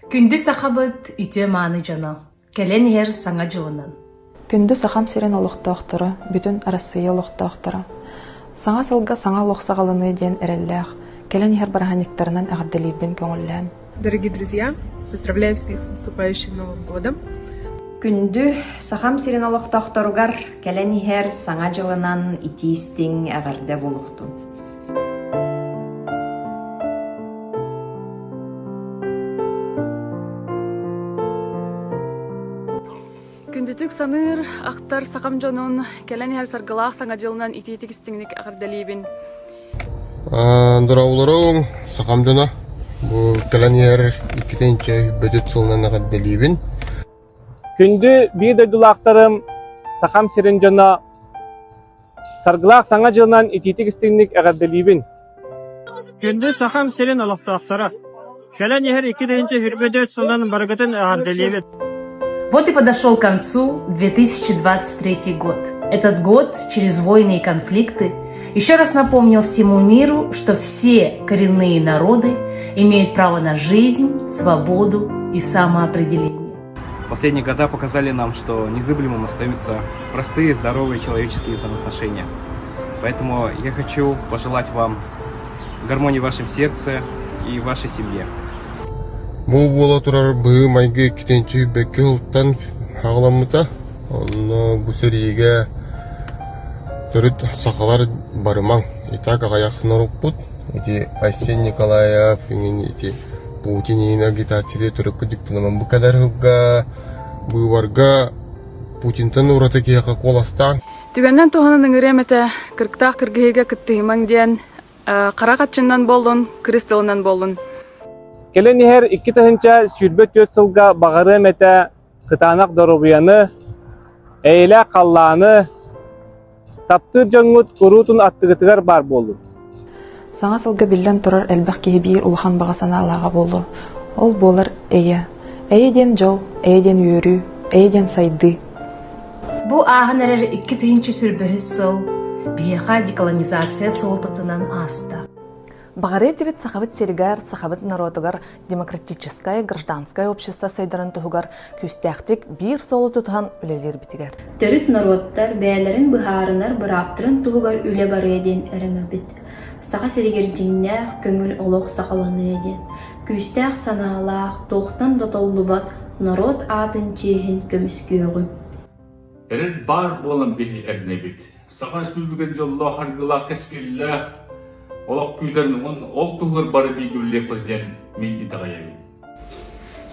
Күндү сахабыт үтүө-мааны дьоно, кэлэн иһэр Саҥа дьылынан! Күндү Сахам сирин олохтоохторо, бүтүн Арассыыйа олохтоохторо! Саҥа сылга саҥа олох саҕаланыа диэн эрэллээх, кэлэн иһэр бырааһынньыктарынан эҕэрдэлиирбин көҥүллээн. Дорогие друзья, поздравляю всех с наступающим Новым годом! Күндү Сахам сирин олохтоохторугар кэлэн иһэр Саҥа дьылынан итии-истиҥ эҕэрдэ буолуохтун! Күндүтүк саныыр, ахтар сахам дьонун кэлэн иһэр саргылаах Саҥа дьылынан итиитик истиҥник эҕэрдэлиибин. Дорооболоруҥ, сахам дьоно. Бу кэлэн иһэр иккитинчи бөтүт сылынан эҕэрдэлиибин. Күндү биир дойдулаахтарым, Сахам сирин дьоно, Саргылаах Саҥа дьылынан итиитик-истиҥник эҕэрдэлиибин! Күндү Сахам сирин олохтоохторо! Кэлэн иһэр 2024 сылынан барыгытын эҕэрдэлиибит! Вот и подошел к концу 2023 год. Этот год через войны и конфликты еще раз напомнил всему миру, что все коренные народы имеют право на жизнь, свободу и самоопределение. Последние года показали нам, что незыблемым остаются простые, здоровые человеческие взаимоотношения. Поэтому я хочу пожелать вам гармонии в вашем сердце и в вашей семье. Бу буола турар быһыы-майгы иккитинчи сүүрбэкки сылтан аҕаламмыта. Онно бу сэриигэ төрүт сахалар барымаҥ. Итак аҕыйах норуоппут. Ити Айсен Николаев иҥин ити Путин иһин агитация төрүккэ дьиктинэмэн бу кэлэр сылга быыбарга Путинтан ураты киһиэхэ куоластаан Түгэннэн туһанан ыҥырыам этэ, кырыктаах кыргыһыыга кыттыһымаҥ диэн, хара хаччыннан буоллун, кырыс тылынан буоллун. Кэлэн иһэр 2024 сылга баҕарыам этэ кытаанах доруобуйаны, эйэлээх халлааны, Таптыыр дьоҥҥут куруутун аттыгытыгар баар буоллун. Саҥа сылга биллэн турар элбэх киһи биир улахан баҕа санаалааҕа буолуо. Ол буолар эйэ. Эйэ диэн дьол, эйэ диэн үөрүү, эйэ диэн сайдыы. Бу ааһан эрэр 2023 сыл биһиэхэ деколонизация суолтатынан ааста. Баҕарыа этибит Сахабыт сиригэр, сахабыт норуотугар демократическай, гражданскай общество сайдарын туһугар күүстээхтик биир суолу тутуһан үлэлиирбитигэр. Төрүт норуоттар бэйэлэрин быһаарынар бырааптарын туһугар үлэ барыа диэн эрэнэбит. Саха сиригэр дьиҥнээх көҥүл олох саҕаланыа диэн. Күүстээх санаалаах, туохтан да толлубат норуот аатын чиэһин көмүскүөҕүҥ. Эрэл баар буолан биһи эрэнэбит. Саха Республикатын дьоллоох, аргылаах, кэскиллээх олох күүтэрин уонна ол туһугар бары бииргэ үлэлиэхпит диэн мин итэҕэйэбин.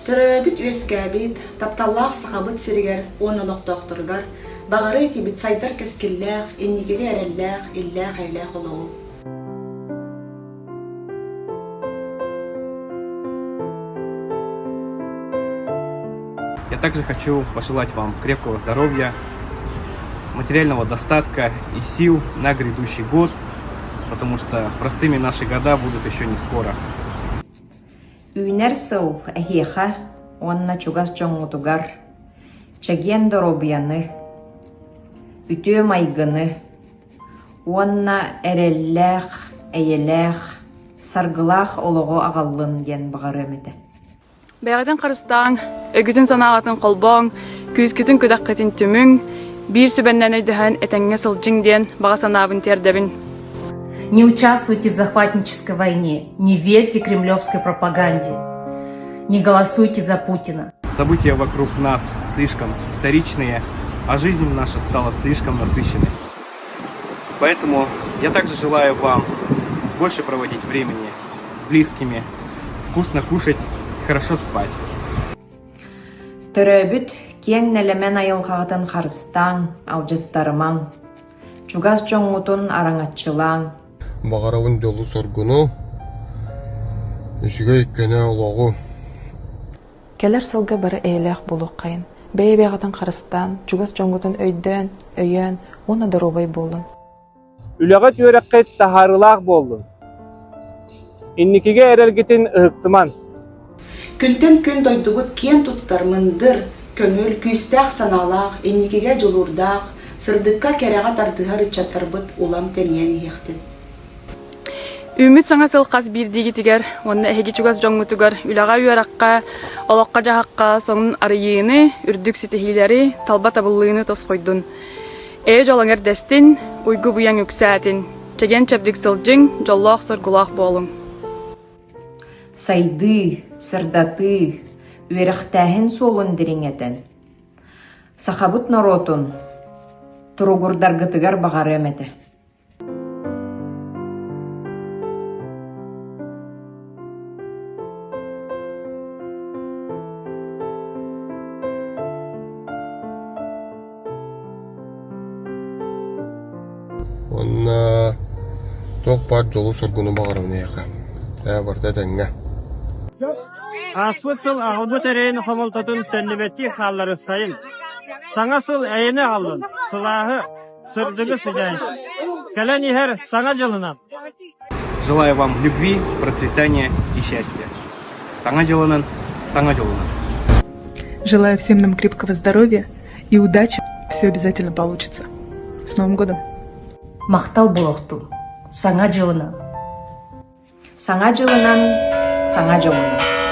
Төрөөбүт-үөскээбит, тапталлаах Сахабыт сиригэр уонна олохтоохторугар баҕарыы этибит сайдар кэскиллээх, инникигэ эрэллээх, иллээх-эйэлээх олоҕу. Я также хочу пожелать вам крепкого здоровья, материального достатка и сил на грядущий год, потому что простыми наши года будут еще не скоро. Үүнэр сыл эһиэхэ уонна чугас дьоҥҥутугар чэгиэн доруобуйаны, үтүө майгыны уонна эрэллээх, эйэлээх, саргылаах олоҕу аҕаллын диэн баҕарыам этэ. Бэйэҕитин харыстааҥ, өйгүтүн-санааҕытын холбооҥ, күүскүтүн-күдэххитин түмүҥ, биир сүбэннэн өйдөһөн этэҥҥэ сылдьыҥ диэн баҕа санаабын тиэрдэбин. Не участвуйте в захватнической войне, не верьте кремлевской пропаганде, не голосуйте за Путина. События вокруг нас слишком историчные, а жизнь наша стала слишком насыщенной. Поэтому я также желаю вам больше проводить времени с близкими, вкусно кушать, хорошо спать. Төрөөбүт киэҥ нэлэмэн айылҕаҕытын харыстааҥ, алдьаттарымаҥ, чугас дьоҥҥутун араҥаччылааҥ. Баҕарабын дьолу-соргуну, үчүгэй көнө олоҕу. Кэлэр сылга бары эйэлээх буолуоххайын, бэйэ-бэйэҕитин харыстаан, чугас дьоҥҥутун өйдөөн, өйөөн уонна доруобай буолун. Үлэҕит үөрэххит таһаарыылаах буоллун. Инникигэ эрэлгитин ыһыктыман. Күнтэн күн дойдубут киэн туттар мындыр, көҥүл, күүстээх санаалаах, инникигэ дьулуурдаах, сырдыкка кэрэҕэ тардыһар ыччаттарбыт улам тэнийэн иһиэхтин. Үүммүт саҥа сыл хас биирдиигитигэр уонна эһиги чугас дьоҥҥутугар үлэҕэ-үөрэххэ, олоххо-дьаһахха сонун арыйыыны, үрдүк ситиһиилэри, талба табыллыыны тосхойдун. Эйэ дьолоҥ эрдэстин, уйгу-быйаҥ үксээтин, чэгиэн-чэбдик сылдьыҥ, дьоллоох-соргулаах буолуҥ. Сайдыы, сырдатыы, үөрэхтээһин суолун дириҥэтэн, сахабыт норуотун туругурдаргытыгар баҕарыам этэ. Уонна туох баар дьолу-соргуну баҕарабын эйиэхэ. Ээ, барыта этэҥҥэ. Ааспыт сыл аҕалбыт эрэйин хомолтотун төннүбэттии хаалларар сайын. Саҥа сыл эйэни аҕаллын, сылааһы, сырдыгы сыдьаайын. Кэлэн иһэр Саҥа дьылынан! Желаю вам любви, процветания и счастья. Саҥа дьылынан, саҥа дьолунан! Желаю всем нам крепкого здоровья и удачи. Все обязательно получится. С Новым годом! Махтал буолуохтун! Саҥа дьылынан! Саҥа дьылынан, саҥа дьолунан!